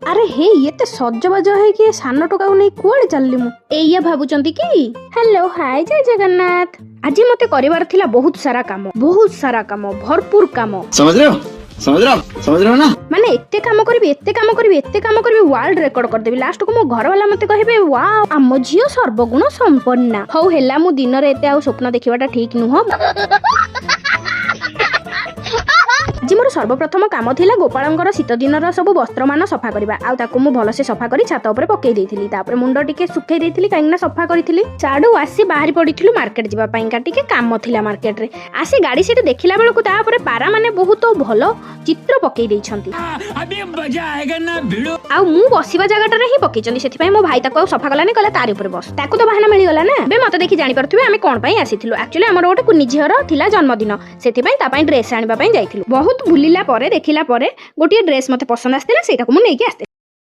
ଆରେ ହେଇ, ଏତେ ସଜବାଜ ହେଇକି ଏ ସାନ ଟୋକାକୁ ନେଇ କୁଆଡେ ଚାଲିଲି ମୁଁ, ଏଇଆ ଭାବୁଛନ୍ତି କି? ହ୍ୟାଲୋ, ହାଇ, ଜୟ ଜଗନ୍ନାଥ। ଆଜି ମତେ କରିବାର ଥିଲା ବହୁତ ସାରା କାମ, ବହୁତ ସାରା କାମ, ଭରପୁର କାମ। समझ रहे हो? समझ रहे हो आप? समझ रहे हो ना? ମାନେ ଏତେ କାମ କରିବି, ଏତେ କାମ କରିବି, ଏତେ କାମ କରିବି, ୱାର୍ଲଡ ରେକର୍ଡ କରିଦେବି। ଲାଷ୍ଟକୁ ମୋ ଘରବାଲା ମତେ କହିବେ, "ୱା, ଆମ ଝିଅ ସର୍ବଗୁଣ ସମ୍ପନ୍ନା।" ହଉ ହେଲା, ମୁଁ ଦିନରେ ଏତେ ଆଉ ସ୍ୱପ୍ନ ଦେଖିବାଟା ଠିକ ନୁହଁ। ଆଜି ମୋର ସର୍ବପ୍ରଥମ କାମ ଥିଲା ଗୋପାଳଙ୍କର ଶୀତ ଦିନର ସବୁ ବସ୍ତ୍ରମାନ ସଫା କରିବା। ଆଉ ତାକୁ ମୁଁ ଭଲସେ ସଫା କରି ଛାତ ଉପରେ ପକେଇ ଦେଇଥିଲି। ତାପରେ ମୁଣ୍ଡ ଟିକେ ଶୁଖେଇ ଦେଇଥିଲି, କାହିଁକି ନା ସଫା କରିଥିଲି। ସାଡୁ ଆସି ବାହାରି ପଡିଥିଲୁ ମାର୍କେଟ ଯିବା ପାଇଁକା। ଟିକେ କାମ ଥିଲା ମାର୍କେଟରେ। ଆସି ଗାଡି ସେଠି ଦେଖିଲା ବେଳକୁ ତାପରେ ପାରା ମାନେ ବହୁତ ଭଲ ଚିତ୍ର ପକେଇ ଦେଇଛନ୍ତି। अभी मजा आएगा ना, भिड़ू। ଆଉ ମୁଁ ବସିବା ଜାଗାଟାରେ ହିଁ ପକେଇଛନ୍ତି। ସେଥିପାଇଁ ମୋ ଭାଇ ତାକୁ ଆଉ ସଫା କଲାନି, କହିଲା, "ତାରି ଉପରେ ବସ।" ତାକୁ ତ ବାହାନା ମିଳିଗଲା ନା। ଏବେ ମତେ ଦେଖି ଜାଣିପାରୁଥିବେ ଆମେ କଣ ପାଇଁ ଆସିଥିଲୁ। ଆକ୍ଚୁଆଲି ଆମର ଗୋଟେ କୁନି ଝିଅର ଥିଲା ଜନ୍ମଦିନ, ସେଥିପାଇଁ ତା ପାଇଁ ଡ୍ରେସ୍ ଆଣିବା ପାଇଁ ଯାଇଥିଲୁ। ବହୁତ ବୁଲିଲା ପରେ, ଦେଖିଲା ପରେ ଗୋଟିଏ ଡ୍ରେସ୍ ମତେ ପସନ୍ଦ ଆସିଥିଲା, ସେଇଟାକୁ ମୁଁ ନେଇକି ଆସିଥିଲି।